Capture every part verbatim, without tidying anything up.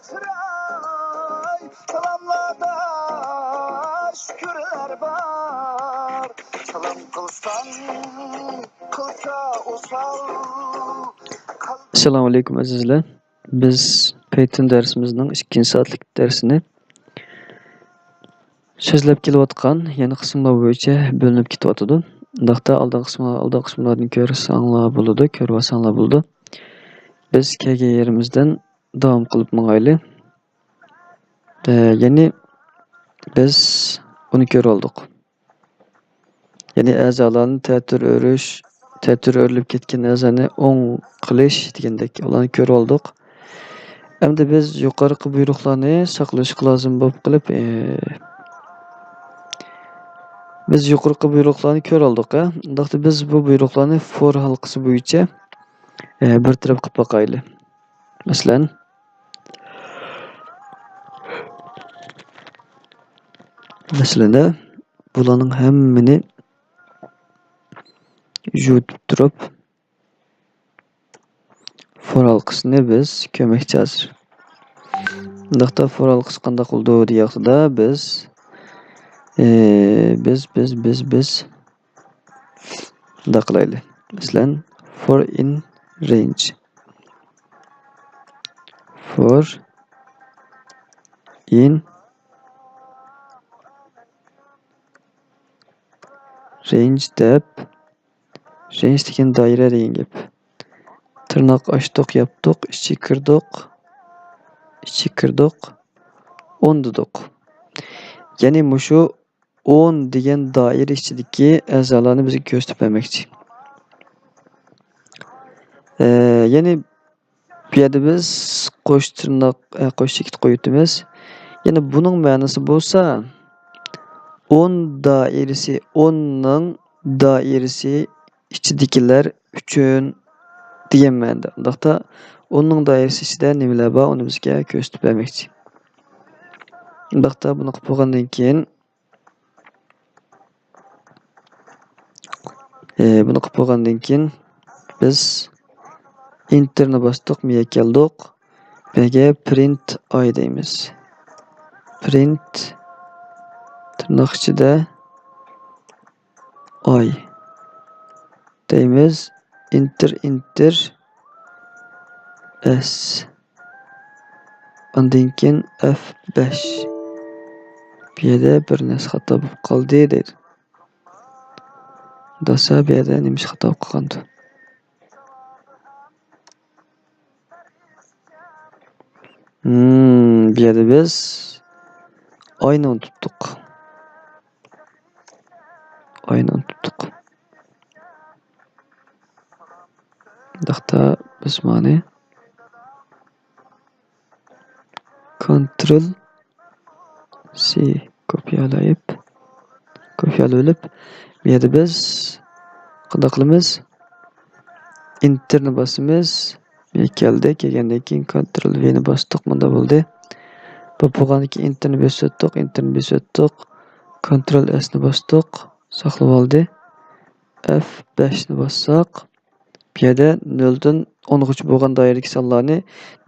چىراي سالاملاردا شۈكۈرلەر بار. سالام قىلساڭ قىلسا ئوسال. ئەسسالامۇ ئەلەيكۇم ئەزىزلەر. بىز پەيتۇن دەرسىمىزنىڭ ئىككىنچى سائەتلىك دەرسىنى سۆزلەپ كېلىۋاتقان يەنە قىسىملار بويىچە بۆلۈنۈپ كېتىۋاتىدۇ. ئۇنداقتا ئالدىنقى قىسىملار، ئالدىنقى قىسىملاردىن كۆرسەڭلار بولىدۇ، كۆرۈۋالساڭلار بولىدۇ. بىز كەلگەن يېرىمىزدىن داۋام قىلىپ ماڭايلى. ئە، يەنى بىز ئۇنى كۆرۈۋالدۇق. يەنى ئەزالارنى تەتۈر ئۆرۈش، تەتۈر ئۆرۈلۈپ كەتكەن ئەزانى ئوڭ قىلىش دېگەندەك، ئۇلارنى كۆرۈۋالدۇق. ئەمدى بىز يۇقىرىقى بۇيرۇقلارنى ساقلىشقا لازىم بولۇپ قېلىپ، ئى، بىز يۇقىرىقى بۇيرۇقلارنى كۆرۈۋالدۇق، ھە؟ ئۇنداقتا بىز بۇ بۇيرۇقلارنى فور ھالقىسى بويىچە، ئى، بىر تەرەپ قىلىپ باقايلى. مەسىلەن، مەسىلەن، بۇلارنىڭ ھەممىنى يۇتۇپ تۇرۇپ، فور ھالقىسىنى بىز كۆرمەكچى ھازىر. بۇنداقتا فور ھالقىسى قانداق بولىدۇ دېگەن ۋاقتىدا بىز، ئى، بىز، بىز، بىز، بىز مۇنداق قىلايلى. مەسىلەن، فور ئىن رەينج. فور ئىن رەينج دەپ، رەينج دېگەن دائىرە دېگەن گەپ. تىرناق ئاچتۇق، ياپتۇق، ئىچىگە كىردۇق، ئىچىگە كىردۇق، ئون دېدۇق. يەنى مۇشۇ ئون دېگەن دائىرە ئىچىدىكى ئەزالارنى بىزگە كۆرسىتىپ بەرمەكچى. ئە، يەنى بۇ يەردە بىز قوش تىرناق، ئە، قوش چېكىت قويۇۋېتىمىز. يەنى بۇنىڭ مەنىسى بولسا، ئون دائىرىسى، ئوننىڭ دائىرىسى ئىچىدىكىلەر ئۈچۈن دېگەن مەنىدە. ئۇنداقتا ئوننىڭ دائىرىسى ئىچىدە نېمىلەر بار، ئۇنى بىزگە كۆرسىتىپ بەرمەكچى. ئۇنداقتا بۇنى قىلىپ بولغاندىن كېيىن، ئى، بۇنى قىلىپ بولغاندىن كېيىن، بىز ئېنتېرنى باستۇق، مۇيەگە كەلدۇق. بۇ يەرگە پرىنت ئاي دەيمىز. پرىنت تىرناق ئىچىدە ئاي دەيمىز. ئېنتېر، ئېنتېر، ئەس. ئاندىن كېيىن ئەف بەش. بۇ يەردە بىر نەرسە خاتا بولۇپ قالدى دەيدۇ. داسا بۇ يەردە نېمە ئىش خاتا بولۇپ قالغاندۇ؟ ھىم، بۇ يەردە بىز ئاينى ئۇنتۇپتۇق. ئاينى ئۇنتۇپتۇق. بۇنداقتا بىز مانى كونترول سى كوپىيالايپ، كوپىيالىۋېلىپ، بۇ يەردە بىز قانداق قىلىمىز؟ ئېنتېرنى باسىمىز. بۇ كەلدى. كەلگەندىن كېيىن كونترول ۋىنى باستۇق. مۇندا بولدى. بۇ بولغاندىن كېيىن ئېنتېرنى بېسىۋەتتۇق. ئېنتېرنى بېسىۋەتتۇق. كونترول ئەسنى باستۇق. ساقلىۋالدى. ئەف بەشنى باسساق، بۇ يەردە نۆلدىن ئونغىچە بولغان دائىرىدىكى سانلارنى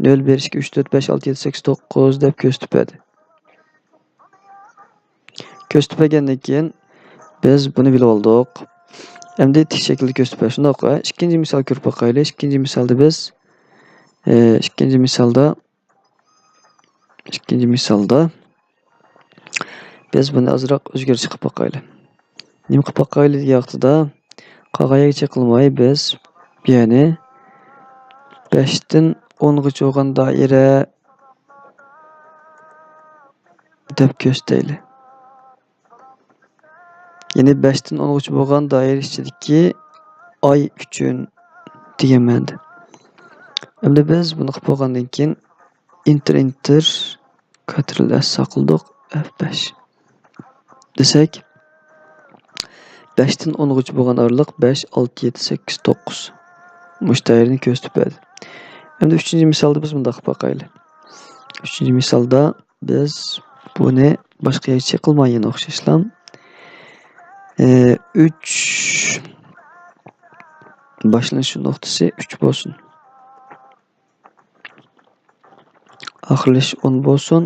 نۆل، بىر، ئىككى، ئۈچ، تۆت، بەش، ئالتە، يەتتە، سەككىز، توققۇز دەپ كۆرسىتىپ بەردى. كۆرسىتىپ بەرگەندىن كېيىن، بىز بۇنى بىلىپ ئالدۇق. ئەمدى تىك شەكىلدە كۆرسىتىپ بەر. شۇنداق، ئىككىنچى مىسال كۆرۈپ باقايلى. ئىككىنچى مىسالدا بىز، ئى، ئىككىنچى مىسالدا، ئىككىنچى مىسالدا بىز بۇنى ئازراق ئۆزگىرىش قىلىپ باقايلى. نېمە قىلىپ باقايلى دېگەن ۋاقتىدا، قالغان يەرگە چېقىلماي بىز بۇ يەرنى بەشتىن ئونغىچە بولغان دائىرە دەپ كۆرسىتەيلى. يەنى بەشتىن ئونغىچە بولغان دائىرە ئىچىدىكى ئاي ئۈچۈن دېگەن مەنىدە. ئەمدى بىز بۇنى قىلىپ بولغاندىن كېيىن ئېنتېر، ئېنتېر، كونترول ئەس ساقلىدۇق، ئەف بەش دېسەك، بەشتىن ئونغىچە بولغان ئارىلىق بەش، ئالتە، يەتتە، سەككىز، توققۇز. مۇشۇ دائىرىنى كۆرسىتىپ بەردى. ئەمدى ئۈچىنچى مىسالدا بىز مۇنداق قىلىپ باقايلى. ئۈچىنچى مىسالدا بىز بۇنى باشقا يەرگە چېقىلماي يەنە ئوخشاشلا، ئى، ئۈچ باشلىنىش نۇقتىسى ئۈچ بولسۇن. ئاخىرلىشىش ئون بولسۇن.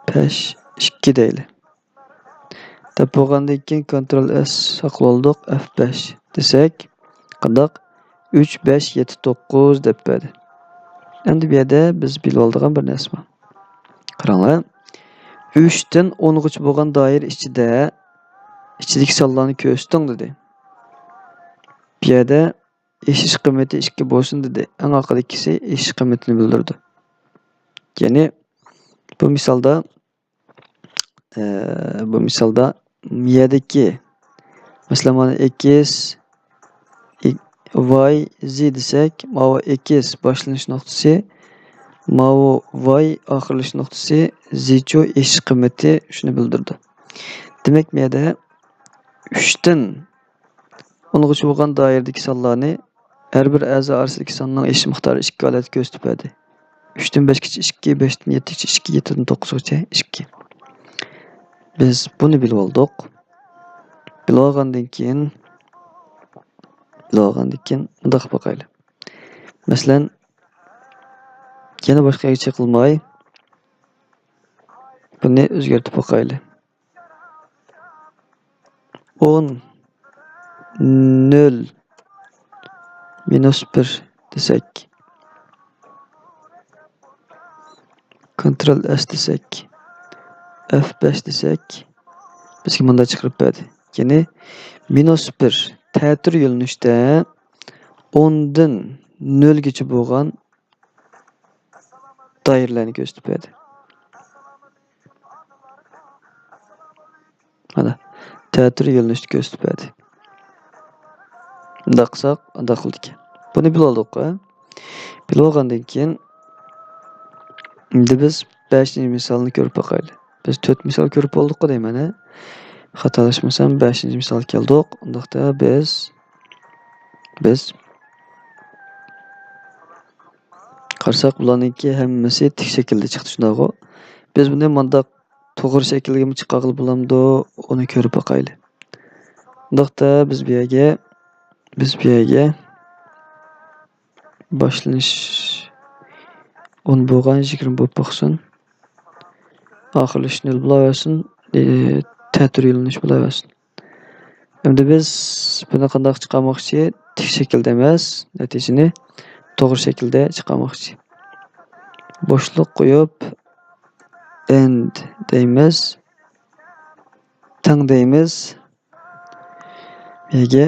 بەش، ئىككى دەيلى. دەپ بولغاندىن كېيىن كونترول ئېس ساقلىۋالدۇق، ئەف بەش دېسەك، قانداق؟ ئۈچ، بەش، يەتتە، توققۇز دەپ بەردى. ئەمدى بۇ يەردە بىز بىلىۋالىدىغان بىر نەرسە بار. قاراڭلار، ئۈچتىن ئونغىچە بولغان دائىرە ئىچىدە، ئىچىدىكى سانلارنى كۆرسىتىڭ دېدى. بۇ يەردە ئېشىش قىممىتى ئىككى بولسۇن دېدى. ئەڭ ئارقىدىكىسى ئېشىش قىممىتىنى بىلدۈرىدۇ. يەنى بۇ مىسالدا، ئە، بۇ مىسالدا يەردىكى، مەسىلەن، مانا ئېكس، ئى-، ۋاي، زى دېسەك، ماۋۇ ئېكس باشلىنىش نۇقتىسى، ماۋۇ ۋاي ئاخىرلىشىش نۇقتىسى، زىچۇ ئېشىش قىممىتى شۇنى بىلدۈرىدۇ. دېمەك، بۇ يەردە ئۈچتىن ئونغىچە بولغان دائىرىدىكى سانلارنى ھەر بىر ئەزا ئارىسىدىكى ساننىڭ ئېشىش مىقدارى ئىككى ھالەتتە كۆرسىتىپ بەردى. ئۈچتىن بەشكىچە ئىككى، بەشتىن يەتتىگىچە ئىككى، يەتتىدىن توققۇزغىچە ئىككى. بىز بۇنى بىلىۋالدۇق. بىلىۋالغاندىن كېيىن، بىلىۋالغاندىن كېيىن مۇنداق قىلىپ باقايلى. مەسىلەن، يەنە باشقا يەرگە چېقىلماي، بۇنى ئۆزگەرتىپ باقايلى. ئون، نۆل، مىنۇس بىر دېسەك، كونترول ئېس دېسەك، ئەف بەش دېسەك، بىزگە مۇنداق چىقىرىپ بەردى. يەنى مىنۇس بىر تەتۈر يۆنىلىشتە ئوندىن نۆلگىچە بولغان دائىرىلەرنى كۆرسىتىپ بەردى. مانا، تەتۈر يۆنىلىشنى كۆرسىتىپ بەردى. مۇنداق قىلساق، ئۇنداق قىلىدىكەن. بۇنى بىلىۋالدۇق. بىلىۋالغاندىن كېيىن، ئەمدى بىز بەشىنچى مىسالنى كۆرۈپ باقايلى. بىز تۆت مىسال كۆرۈپ بولدۇققۇ دەيمەن، ھە؟ خاتالاشمىسام، بەشىنچى مىسالغا كەلدۇق. ئۇنداقتا بىز، بىز قارىساق، بۇلارنىڭكى ھەممىسى تىك شەكىلدە چىقتى، شۇنداقغۇ؟ بىز بۇنى مانداق توغرا شەكىلگىمۇ چىقارغىلى بولامدۇ؟ ئۇنى كۆرۈپ باقايلى. ئۇنداقتا بىز بۇ يەرگە، بىز بۇ يەرگە باشلىنىش ئون بولغان، يىگىرمە بولۇپ باقسۇن. ئاخىرلىشىش نۆل بولاۋەرسۇن. ئى، تەتۈر يۆنىلىش بولاۋەرسۇن. ئەمدى بىز بۇنى قانداق چىقارماقچى؟ تىك شەكىلدە ئەمەس، نەتىجىنى توغرا شەكىلدە چىقارماقچى. بوشلۇق قويۇپ، ئېند دەيمىز، تەڭ دەيمىز. بۇ يەرگە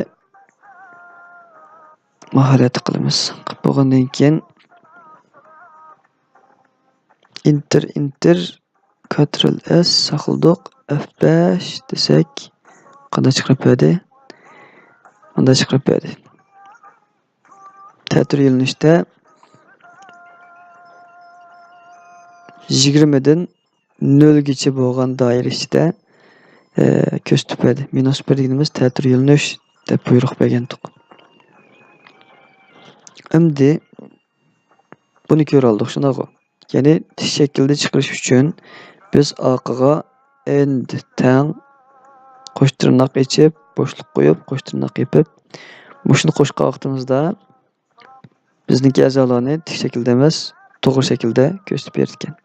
ماھارەت قىلىمىز. قىلىپ بولغاندىن كېيىن، ئېنتېر، ئېنتېر، كونترول ئېس ساقلىدۇق. ئەف بەش دېسەك، قانداق چىقىرىپ بەردى؟ مۇنداق چىقىرىپ بەردى. تەتۈر يۆنىلىشتە يىگىرمىدىن نۆلگىچە بولغان دائىرە ئىچىدە، ئە، كۆرسىتىپ بەردى. مىنۇس بىر دېگىنىمىز تەتۈر يۆنىلىش دەپ بۇيرۇق بەرگەنتۇق. ئەمدى بۇنى كۆرۈۋالدۇق، شۇنداقغۇ؟ يەنى تىك شەكىلدە چىقىرىش ئۈچۈن بىز ئارقىغا ئېند تەڭ قوش تىرناق ئېچىپ، بوشلۇق قويۇپ، قوش تىرناق يېپىپ، مۇشۇنى قوشقان ۋاقتىمىزدا بىزنىڭكى ئەزالارنى تىك شەكىلدە ئەمەس، توغرا شەكىلدە كۆرسىتىپ بېرىدىكەن.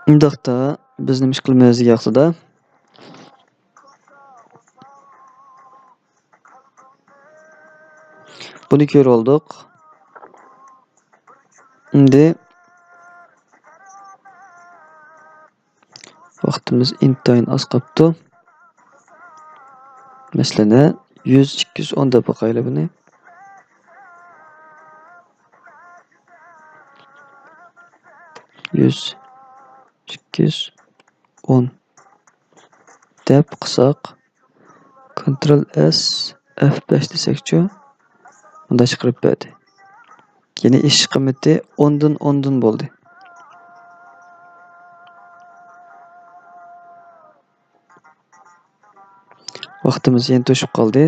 ئۇنداقتا بىز نېمە ئىش قىلىمىز دېگەن ۋاقتىدا، بۇنى كۆرۈۋالدۇق. ئەمدى ۋاقتىمىز ئىنتايىن ئاز قاپتۇ. مەسىلەن، يۈز، ئىككى يۈز ئون دەپ باقايلى بۇنى. يۈز، ئىككى يۈز ئون دەپ قىلساق، كونترول ئېس، ئەف بەش دېسەكچۇ، مۇنداق چىقىرىپ بەردى. يەنى ئېشىش قىممىتى ئوندىن ئوندىن بولدى. ۋاقتىمىز يەنە توشۇپ قالدى.